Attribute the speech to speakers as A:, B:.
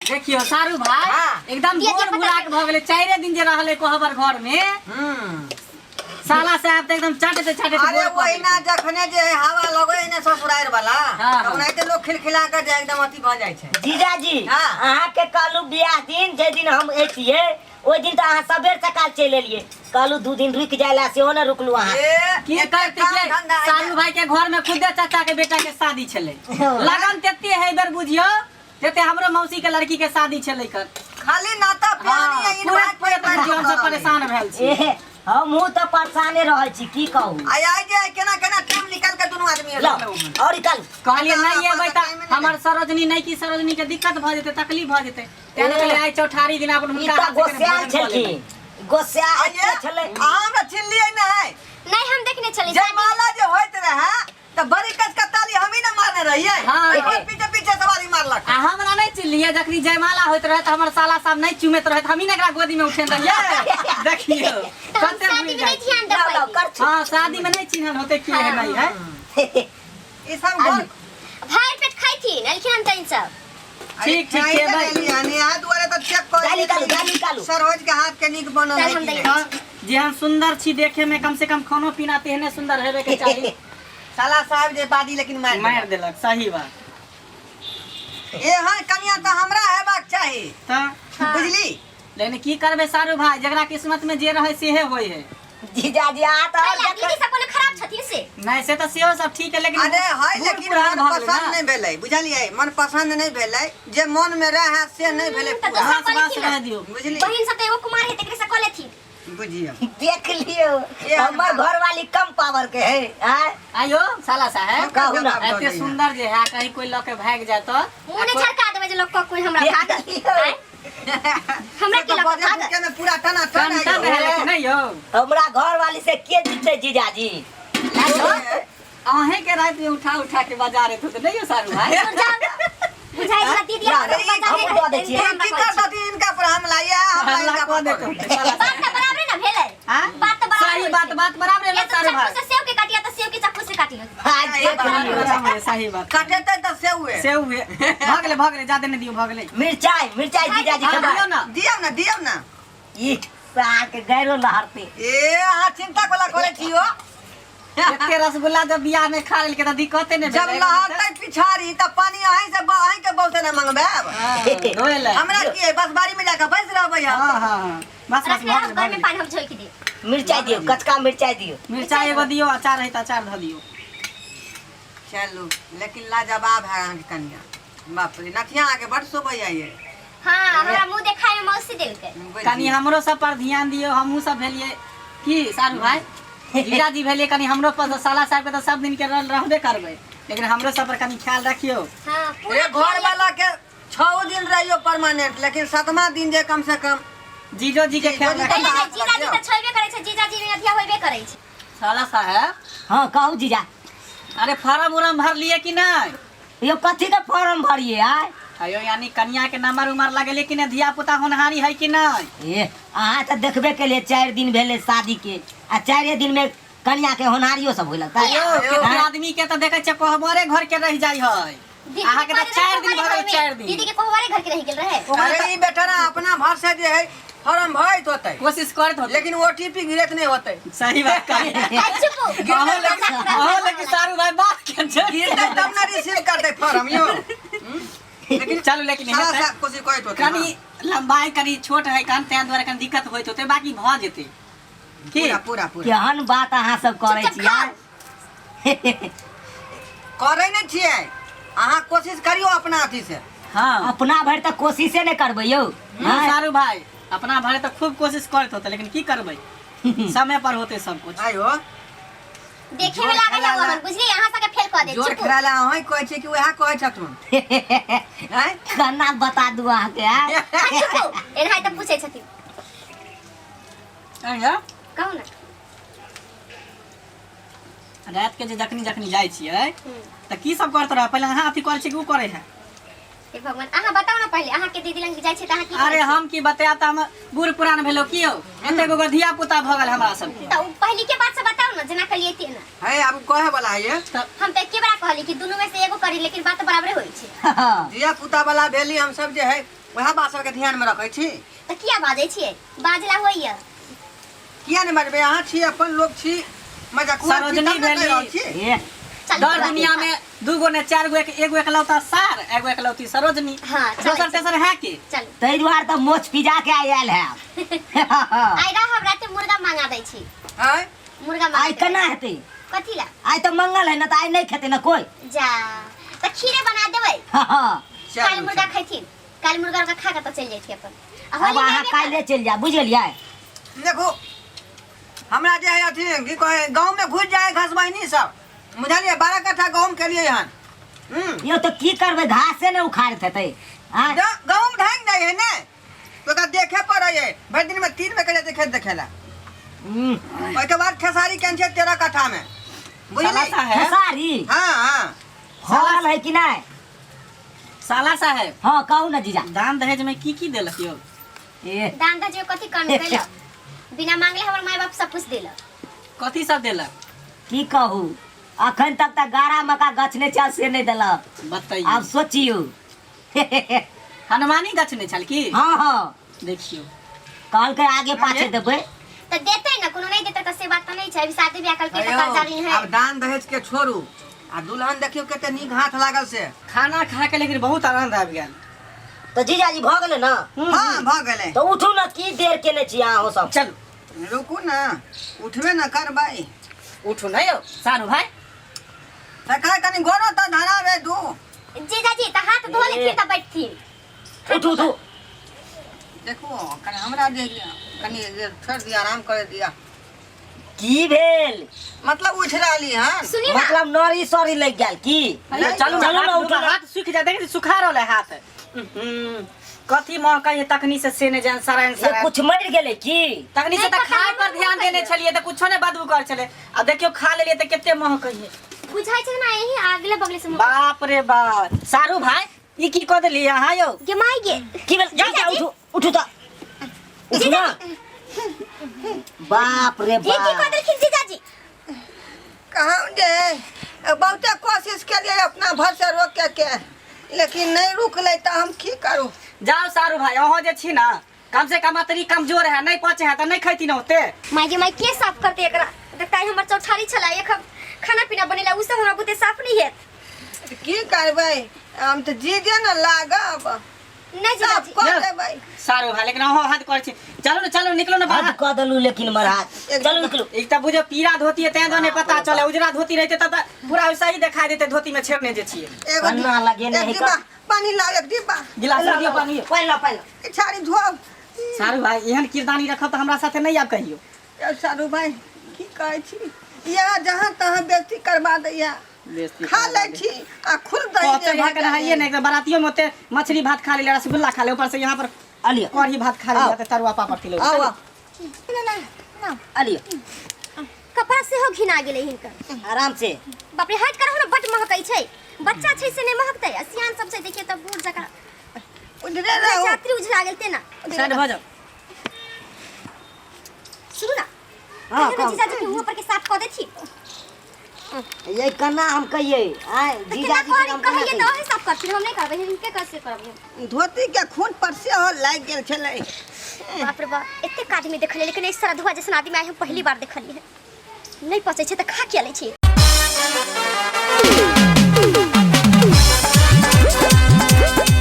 A: देखियो सारू भाई
B: हाँ।
A: एकदम
C: ये
A: गोर
C: जे पता
A: बुराक भऽ गेलै चारिे दिन जे रहलै कोहबर घर में
B: हम्म
A: साला साहब तऽ एकदम चाटते चाटते
B: अरे
A: गोर कऽ
B: ओहिना जखने जे है हवा लगे है ने ससुरार वाला
A: हाँ,
B: तऽ
A: हाँ।
B: ओनाहिते लोग खिलखिला के जे एकदम अथी भऽ जाइ छै
D: जीजाजी
B: हाँ।
D: अहाँके कहलू बियाह दिन जे दिन हम ऐतियै ओहि दिन तऽ अहाँ सबेर सकाल चलि एलियै कहलू 2 दिन रुकि जाय ला सेहो ने रुकलू अहाँ
B: ए
A: की
B: एते
A: करते
B: काम
A: के
B: धंधा है
A: सारू भाई के घर में खुदे चाचा के बेटा के शादी छलै लगन तेते है बेर बुझियो तेते हमरो मौसी के लड़की के शादी छलै कर
B: खाली नाता प्यानी है
A: पूरा
B: इनवाइट
A: पूरा बुझियो हम सब परेशान भेल छी
D: ए हमहूँ तऽ परेशाने रहै छी की कहू
B: आइ आइ जे केना केना टाइम निकाल के दुनू आदमी
D: लो
B: एलहुँ
D: और निकालू
A: कहलिए
B: हमरा
A: नहीं एबै
B: अपन
A: तऽ
B: टाइमे नहि
A: हमर सरोजनी नहीं की सरोजनी के दिक्कत भऽ जेतै तकलीफ भऽ जेतै तें
D: ए।
A: कहलिए आइ चौठारी दिन अपन
D: ई
A: हुनका
D: तऽ
A: हाथ से कनि
D: गोस्याल
A: भोजन कऽ लेबै।
D: छलखिन गोस्या
B: आइये
D: एते छलै
B: अहाँ हमरा चिन्हलियै नहि
C: नहीं हम देखने छली
B: जयमाला जे होइत रहे तऽ बड़ी कस के ताली हमही ने मारने रहियै
A: हाँ।
B: ओकर पीछे पीछे सवारी मारलक
A: आ हमरा नहीं चिल्लिए जखनी जयमाला होइत रहे तऽ हमर साला साहब नहीं चुमैत रहे तऽ हमही ने एकरा गोदी में उठेने रहियै देखियौ
C: तऽ हम
A: कते
C: शादी
A: भूलि
C: में
A: जाइ
C: नहीं ध्यान दे
D: लाउ लाउ
C: पाइली
D: करछु
A: हाँ शादी में नहीं चिन्हल होते की है नहीं है
B: ई सब घर
C: भर पेट खाइथिन एलखिन हम तैन सब
A: ठीक, ठीक छै भाई।
B: यहाँ दुआरे तऽ चेक कर
D: दालि निकालू, दालि निकालू।
B: सरोज के हाथ के नीक बनल
C: चल
B: है
C: हम
B: कि नहि।
C: दै
A: तऽ जेहन सुंदर छी देखे में कम से कम खानो पीना तेहने सुंदर हेबे के चाही
B: साला साहब जे बाजी लेकिन मारि
A: मारि देलक सही बात
B: देलक। एहन कनिया तऽ हमरा हेबाक चाही
A: तऽ
B: बुझली
A: लेकिन की करबै सारू भाई जकरा किस्मत में जे रहे सेहे होय है
D: जीजाजी अहाँ तऽ और
C: पहला दीदी
D: देख
C: सब कोनो खराब छथिन से
A: नहीं से तऽ सेहो सब ठीक है लेकिन
B: अरे है
A: बूढ़
B: लेकिन
A: पुरान
B: मन
A: भऽ गेलै
B: पसंद
A: ना।
B: नहीं भेलै बुझलियै मन पसंद नहीं भेलै जे मन में रहे से नहीं भेलै
C: तऽ
B: पूरा
C: दोसर
A: बस
C: कऽ
A: बस
C: लेथिन
A: रह
C: ना।
A: दियौ
B: बुझली
C: बहिन सब तऽ एगो कुमार है तेकरे से कऽ लेथिन
B: बुझियौ
D: देख लियौ हमर घरवाली कम पावर के है आँय
A: आयो साला साहेब
D: कहू ना।
A: एते सुंदर जे है कहीं कोई लऽ के भागि जाए तऽ
C: मुँह नहि झरका देबै जे लोग कऽ कोई हमरा
D: देख
C: भागल
D: लियौ
C: आँय? हमरा की
B: तो
C: लऽ कऽ
B: बजे
C: भागल
B: भूखे में पूरा टना टन
A: टन टन है लेकिन नहीं यौ
D: हमरा घरवाली से के जीते जीजाजी
A: अहें के रात में उठा उठा के बाजार एतो तऽ नहीं यौ सारू भाई
C: बुझाइ छला दीदी
D: ला,
C: हमरा
B: अरे,
D: हमहूँ दऽ दै छियै।
B: की कर दथिन इनका पर हमला ये हमला
A: हल्ला
B: इनका
A: कऽ
B: पर
A: देतो साला
C: बात तऽ बराबरे ना भेलै
A: हाँ?
C: बात तऽ बराबरे
A: सही
C: होइ
A: बात
C: छै।
A: बात बराबर
C: ए
A: है
C: तऽ
A: सारू
C: चक्कू
A: भाई
C: से सेव के काटिया तऽ सेव के चक्कू से काटियो
D: आज देख
A: बात
D: लियौ
A: बराबर है, सही बात
B: कटेतै तऽ से हुए
A: से हुए भऽ गेलै भऽ गेलै जादे नहि दियौ भऽ गेलै
D: मिरचाई मिरचाई जीजाजी
A: हाँ,
D: खेबै
A: दियौ ना
B: दियौ ना दियौ ना
D: ई साग के गैरो लहरते
B: ए अहाँ चिंता कोला करै छी हो
A: एते रसगुल्ला जब बियाह में खा लेलकै तऽ दिक्कते नहि
B: जब
A: भेलै
B: लहरतै पिछाड़ी तऽ पानी अहीं से अहीं के बहुते ने मंगबायब
A: हाँ, धोए ले
B: हमरा की है बस बाड़ी में जाके बैस रहबै हम
A: हाँ हाँ हाँ बस बस
C: रखने
A: भऽ
C: रहब
A: गेलै
C: घर
A: भऽ
C: में
A: गेलै
C: पानि हम झोंकि देब
D: मिरचाई दियौ कचका मिरचाई दियौ
A: मिरचाई एगो दियौ अचार है तऽ अचार धऽ दियौ
B: चलू लेकिन लाजवाब है अहाँके कनिया बाप रे नथिया अहाँके बड शोभैया ये
C: हाँ हमरा मुंह देखाय में मौसी देलकै
A: कनि हमरो सब पर ध्यान दियौ हमहूँ सब भेलियै की सारू भाई जीजाजी भेलियै कनि हमरो पर तऽ साला साहब के तऽ सब दिन के रहबे करबै लेकिन हमरो सब पर कनि ख्याल रखियौ
C: हाँ पूरा
B: ए घर वाला के 6 दिन रहियो परमानेंट लेकिन सातवां दिन जे कम से कम
A: जीजो जी के ख्याल
B: जीजो जी
A: रखियौ
C: नहीं नहीं जीजाजी तऽ छोड़बे करै छै जीजाजी में अधिया होबे करै छै
A: साला साहब
D: हाँ कहू जीजा
A: अरे फार्म उरम भर लिए कि नहीं
D: यो कथी के फॉर्म भरिए आय
A: अयो यानी कन्या के नंबर उमर लगेले कि नहीं धिया पुता होनहारी है कि नहीं
D: ए अहाँ तऽ देखबे केलिए 4 दिन भेलै शादी के आ 4 दिन में कन्या के होनहारियो सब होय लगता
A: अयो कितने आदमी के तो देखे छे कोहबरे घर के रह जाय है
C: दीदी
A: अहाँ के
C: के
A: तऽ 4 दिन भऽ गेल 4 दिन
C: दीदी के कोहबरे घर के रहि गेल रहे
B: अरे ई बेटा ना अपना भर से जे है फॉर्म भरैत होतै
A: कोशिश करत होते
B: लेकिन ओटीपी गिरैत नहीं होतै
A: सही बात कही
C: आ, चुप
A: अहो लेकिन अहो लेकिन सारू भाई बात के छै
B: गिरतै तब ना रिसीव करतै फॉर्म यो
A: लेकिन चलू लेकिन
B: सारा
A: हेतै।
B: साफ कोशिश करैत होतै
A: कनि लंबाई कनि छोट है कन तें दुआरे कनि दिक्कत होइत होतै बाकी भऽ जेतै की
B: पूरा पूरा पूरा
D: केहन बात अहाँ सब करै
C: चुपचाप
D: छी आय
B: करै नहि छियै अहाँ कोशिश करियौ अपना अथी से
A: हाँ
D: अपना भरि तऽ कोशिशे नहि करबै यौ
A: हाँ, सारू भाई अपना भरे तऽ खूब कोशिश करैत होतै लेकिन की करबै समय पर होतै सब कुछ
B: आयो
C: देखे में लागल है ओहन बुझली अहाँ सबके फेल कऽ दे
B: जोर
C: चुप
B: खेला अहीं कहै छियै कि वएह कहै छथुन आँय
D: केना बता दू अहाँके आय
C: चुप एनाहि तऽ पूछै छथिन
A: आँय,
C: कहू ने
A: रात के जे जखनी जखनी जाइ छियै तऽ की सब करैत रह पहिले अहाँ अथी करै छियै कि ओ करै है
C: हे भगवान अहाँ बताउ ने पहिले अहाँ के दीदी लग जाइ छी तऽ अहाँ की
A: अरे
C: करै छी?
A: हम की बतायब तऽ हम बूढ़ पुरान भेलो की यौ एते गो धिया पुता भऽ गेल हमरा सबके
C: तऽ उ पहली के बात से बताउ ने जेना कहलियै तेना
B: है आब कहे वाला है ये
A: तऽ
C: हम तऽ एके बार कहली कि दुनू में से एगो करी लेकिन बात बराबरे होइ छै
B: धिया पुता वाला भेली हम सब जे है वएह बात सबके ध्यानमे रखै छी।
C: तऽ किया बाजै छियै? बाजला होइया।
B: किया नहि बाजबै? अहाँ छी अपन लोक छी, मजाकुआ छी,
A: सरोजनी
B: तब ने कहि
A: भेली।
B: रहल छी।
D: ए
C: चलू
A: दर
C: बात
A: दुनिया में दूगो ने चार गो, एक एगो एकलौता सार, एगो एकलौती सरोजनी।
C: हाँ, चलै
A: दोसर
C: छी।
A: तेसर है के?
C: चलू।
D: ताहि दुआरे तऽ मोछ पिजा के आयल है।
C: आइ रहब राते मुर्गा मांगा दै छी।
B: आँय?
C: मुर्गा मांगा
D: आइ
C: देबै।
D: केना हेतै?
C: कथी ला?
D: आइ तऽ मंगल है ने, तऽ आइ नहि खेतै ने कोइ।
C: जा तऽ खीरे बना देबै।
D: हँ।
B: चलू,
C: काल्हि मुर्गा
B: चलू।
C: खैथिन, काल्हि मुर्गा उर्गा खा के तऽ चलि जैथिन अपन। आ
D: अब
C: होली में
D: अहाँ
C: एबे
D: काल्हि चलि जायब, बुझि गेलियै?
B: देखू हमरा जे है अथी की कहै, गाँव में घुसि जाइ घास बहिनी सब, बुझलियै? 12 कट्ठा गहूम केलियै हन।
D: यौ तऽ की करबै, घासे ने उखाड़ैत हेतै आँय?
B: गहूम ढांगि जाइ है ने, तो ओकरा देखे पड़ै है। भरि दिन में 3 बेर के जाइ खेत देखे ला। ओहिके बाद खेसारी केने छै 13 कट्ठा में,
A: साला
B: बुझली?
A: साहेब।
D: खेसारी?
B: हाँ हाँ।
D: फड़ल है कि नहि?
A: साला साहेब।
D: हाँ कहू ने जीजा।
A: दान दहेज में की की देलक यौ?
D: ए
C: दान दहेज में कथी कमी कैलक? बिना मांगले हमर माय बाप सब कुछ देलक।
A: कथी सब देलक?
D: की कहू, अखन तक तऽ गारा मका गछने छल से नहि देलक।
A: बतैयौ।
D: आब सोचियौ।
A: हनुमानी गछने छल की?
D: हाँ हाँ।
A: देखियौ।
D: कहलकै आगे पाछे देबै।
C: तऽ देतै ने, कोनो नहि देतै तऽ से बात तऽ नहि छै। अभी शादी ब्याह करके तऽ कर्जा ऋण है।
B: आब दान दहेज के छोड़ू आ दुल्हन देखियौ कते नीक हाथ लागल से।
A: खाना खा के लेकिन बहुत आनंद आबि गेल।
D: तऽ जीजाजी भऽ गेलै ने?
B: हाँ भऽ गेलै।
D: तऽ उठू ने, की देर केने छी अहाँ सब?
A: चलू।
B: रुकू ने, उठबे ने करबै।
A: उठू ने यौ सारू भाई।
B: तखन कनि गोरो तऽ धराबे दू।
C: जीजाजी तऽ हाथ धो लेथिन तऽ बैठथिन।
D: उठू उठू।
B: देखू कनि हमरा जे कनि जे छोड़ि दिअ, आराम करे दिअ।
D: की भेल?
B: मतलब उठि रहली हन।
C: सुनी ना।
D: मतलब नरी सरी लागि गेल की?
A: अरे चलू
D: चलू ने,
A: हाथ
D: उठू ने।
A: हाथ सूखि जाय, देखै छी सुखा रहल है हाथ। कथी महकै है तखनी से, से नहि जान सरायन
D: ये
A: सरायन।
D: कुछ मरि गेलै की?
A: तखनी से
C: नहि
A: तऽ
C: पता,
A: खाय पर
C: हमरो
A: ध्यान देने
C: महकै।
A: छलियै तऽ कुछो नहि बदबू करै छलै, आ देखियौ खा लेलियै तऽ कते महकै है।
C: बुझाइ छै ना यही अगले बगले से महकै।
A: बाप रे बाप, सारू भाई ई की कऽ देलियै अहाँ यौ?
C: गे माय गे।
D: की भेल?
A: जा,
D: जा, उठू उठू तऽ उठू ना। बाप रे
C: ई की कऽ
D: बाप।
C: देलखिन जीजाजी?
B: कहूँ जे बहुते कोशिश केलियै अपना भर से रोके के, लेकिन नहीं रुकलै तऽ हम की करू?
A: जाओ सारू भाई, अहाँ जे छी ना कम से कम अतरी कमजोर है, नहीं पचे है तऽ नहीं खैती ना ओते।
C: माय गे माय, के साफ करतै एकरा? देखता हमर चौठारी छला, एक हम खाना पीना बनेला, उ सब हमरा बुते साफ नहीं हेत।
B: की करबै, हम तऽ जीजे ने लागब।
C: नहीं
B: साफ
C: जीजाजी।
B: कऽ देबै।
A: सारू भाई लेकिन अहाँ हद करै छी। चलू ने, चलू निकलू ने
D: हद
A: बाहर।
D: कऽ देलू लेकिन महाराज। चलू निकलू।
A: एक तऽ बुझो पीरा धोती है तें नहीं पता चले, उजरा धोती रहते तब तऽ पूरा वैसा ही दिखाई देते धोती में छेड़ने जे छियै।
B: एगो
D: कन्ना लगेने
B: एक
D: है
B: डिब्बा पानी लाओ, एक डिब्बा
A: गिलास में दियौ पानी।
D: पानि लाउ, पानि लाउ।
B: छाड़ी धोब।
A: सारू भाई एहन किरदानी रखब तऽ हमरा साथे नहीं आब कहियो।
B: यौ सारू भाई की कहै छी, यहाँ जहाँ तहाँ बेइज्जती करबा दैया। खा लै छी आ खुद दही
A: कहते
B: जे
A: यहाँ के
B: भऽ
A: नहाइए नहीं, एकदम बारातियों में ओते मछली भात खा ले, रसगुल्ला खा ले, ऊपर से यहाँ पर
D: अलियो।
A: कढ़ी भात खा ले,
B: आओ।
A: तरुआ पापड़ तिलौरी।
B: आओ, आओ।
D: अलियो।
C: कपड़ा सेहो घिना गेलै हिनकर।
D: आराम से।
C: बाप रे, हट करहु ने, बड महकै छै। बच्चा छै से नहि महकतै, आ सियान सब छै देखियौ तऽ बूढ़ जकाँ।
B: उधरे रहू।
C: जात्री उझला गेल तेना।
A: साइड भऽ जाओ।
C: सुनू ना।
D: हाँ,
C: कहियो ने
D: कहू।
C: जीजाजी के मुँह पर के साफ कऽ देथिन।
D: ये कना हम कहिए आय
C: तऽ केना
D: जीजाजी के
C: करी
D: हम कना
C: कहिए तऽ
D: कहिए?
C: अहीं साफ करथिन, हम नहि करबै, हिनके कैसे करबै?
B: धोती के खून पर सेहो लागि गेल छलै।
C: बाप रे बाप, एतेक आदमी देखलियै लेकिन एहि सारा धुआ जैसन आदमी आइ हम पहली बार देखलियै। नहि पचै छै तऽ खा किया लै छियै?